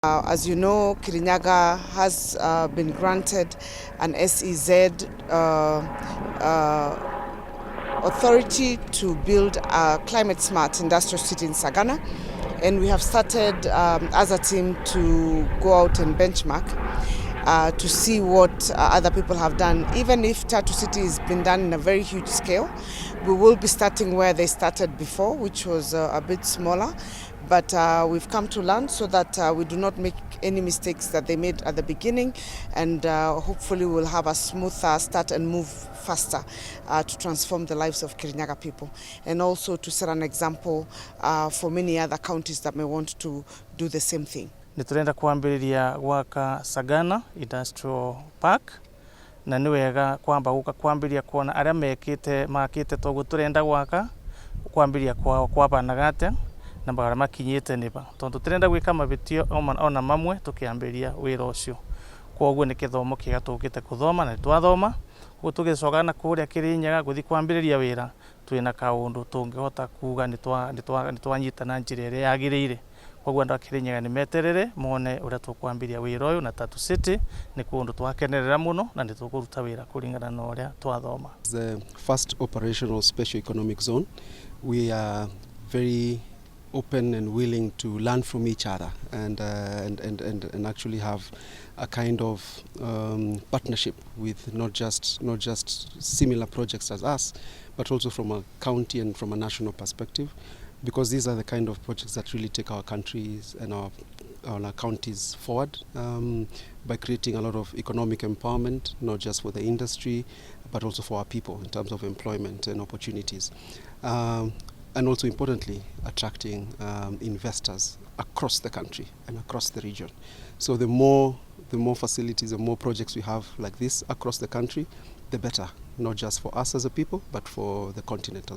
As you know, Kirinyaga has been granted an SEZ authority to build a climate smart industrial city in Sagana. And we have started as a team to go out and benchmark to see what other people have done. Even if Tatu City has been done in a very huge scale, we will be starting where they started before, which was a bit smaller. But we've come to learn so that we do not make any mistakes that they made at the beginning, and hopefully we'll have a smoother start and move faster to transform the lives of Kirinyaga people, and also to set an example for many other counties that may want to do the same thing. Nĩ tũrenda kwambĩrĩria gwaka Sagana Industrial Park, na nĩ wega kwamba gũka kwambĩrĩria kuona arĩa mekĩte makĩte toguo tũrenda gwaka, kwambĩrĩria kwao kwabanaga atĩa na barĩa makinyĩte nĩba, tondũ tũrenda gwĩka mabĩtio ona mamwe tũkĩambĩrĩria wĩra ũcio. Koguo nĩ kĩthomo kĩega tũkĩte kũthoma, na nĩ twathoma ũguo tũgĩcoka na kũrĩa Kĩrĩnyaga gũthiĩ kwambĩrĩria wĩra, twĩna kaũndũ tũngĩhota kuga nĩ twanyita na njĩra ĩrĩa yagĩrĩire. Koguo andũ a Kĩrĩnyaga nĩ meterere mone ũrĩa tũkwambĩrĩria wĩra ũyũ, na Tatu City nĩ kũndũ twakenerera mũno na nĩ tũkũruta wĩra kũringana na ũrĩa twathoma. The first operational special economic zone, we are very open and willing to learn from each other and actually have a kind of partnership with not just similar projects as us, but also from a county and from a national perspective, because these are the kind of projects that really take our countries and our counties forward by creating a lot of economic empowerment, not just for the industry, but also for our people in terms of employment and opportunities. And also importantly, attracting investors across the country and across the region. So the more facilities, the more projects we have like this across the country, the better, not just for us as a people, but for the continent as